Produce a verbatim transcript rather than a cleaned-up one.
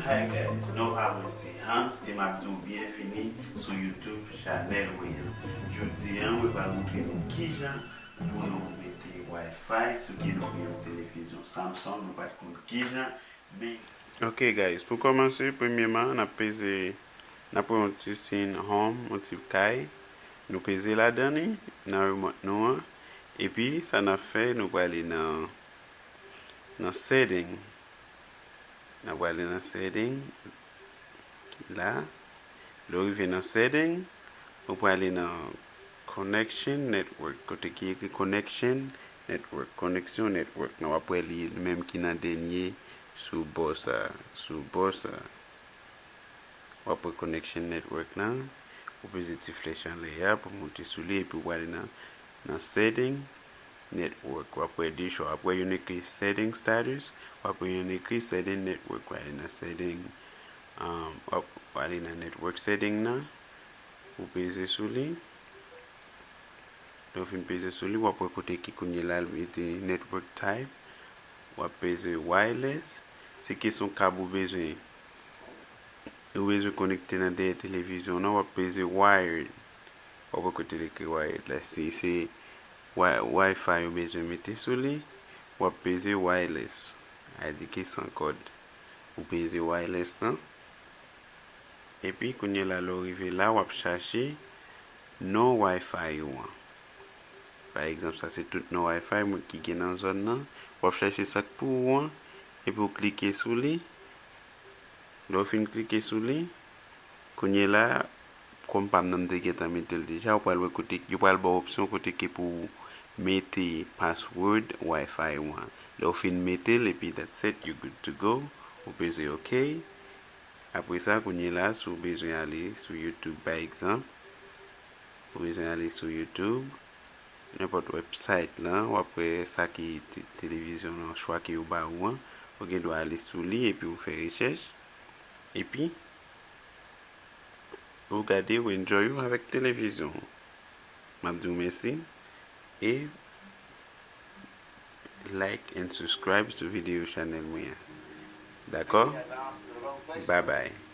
Hi guys, non pa mwen se Hans e m ap di w byenvini sou YouTube chanèl mwen an. Jodi a, mwen pral montre nou kijan pou nou mete Wi-Fi si ke nou gen yon televizyon Samsung, nou pa t konn kijan, men Ok guys, pou kòmanse, premyèman, n ap peze, n ap pran yon ti siy home, yon ti kay. Nou peze ladan li, nan remote nou an. Epi, sa n ap fè, nou prale nan, nan setting. N ap prale nan setting. La, lè w rive nan setting, ou prale nan connection network. Kote ki ekri connection network, koneksyon network nan, w ap wè li menm ki nan dènye sou bò sa, sou bò sa. W ap wè connection network lan, ou peze ti flèch anlè a pou monte sou li, epi w prale nan, nan setting network. W ap wè de chwa, w ap wè youn ekri setting status, w ap wè youn ekri setting network. W prale nan setting, um, w ap prale nan network setting nan, ou peze sou li. Lè w fin peze sou li, w ap wè kote ki kounye la l mete network type. W ap peze wireless. Si ke se yon kab ou bezwen, ou bezwen konekte nan dèyè televizyon nan, w ap peze wired. W ap wè kote l ekri wired la. Si se wi, Wi-Fi ou bezwen mete sou li, w ap peze wireless. Sa di ke san kòd. Ou peze wireless lan. Epi, kounye la, lè w rive la, w ap chache non Wi-Fi ou an. Pa egzanp, sa se tout non Wi-Fi mwen ki gen nan zòn nan. W ap chache sa k pou ou an, epi w klike sou li. Lè w fin klike sou li, kounye la, kòm pa m nan m te gentan mete l deja, ou pral wè kote, yo pral ba w opsyon kote ke pou w mete password Wi-Fi ou an. Lè w fin mete l, epi that's it, you good to go. Ou peze OK. Apre sa, kounye la, si w bezwen ale sou YouTube, pa egzanp, ou bezwen ale sou YouTube, nenpòt website lan, w ap wè sa ki te-, televizyon nan, chwa ke yo ba ou an, ou gen dwa ale sou li epi ou fè rechèch, epi ou gade, ou enjoy ou avèk televizyon. M ap di w mèsi e like and subscribe sou videyo chanèl mwen an. Dakò? Bye bye.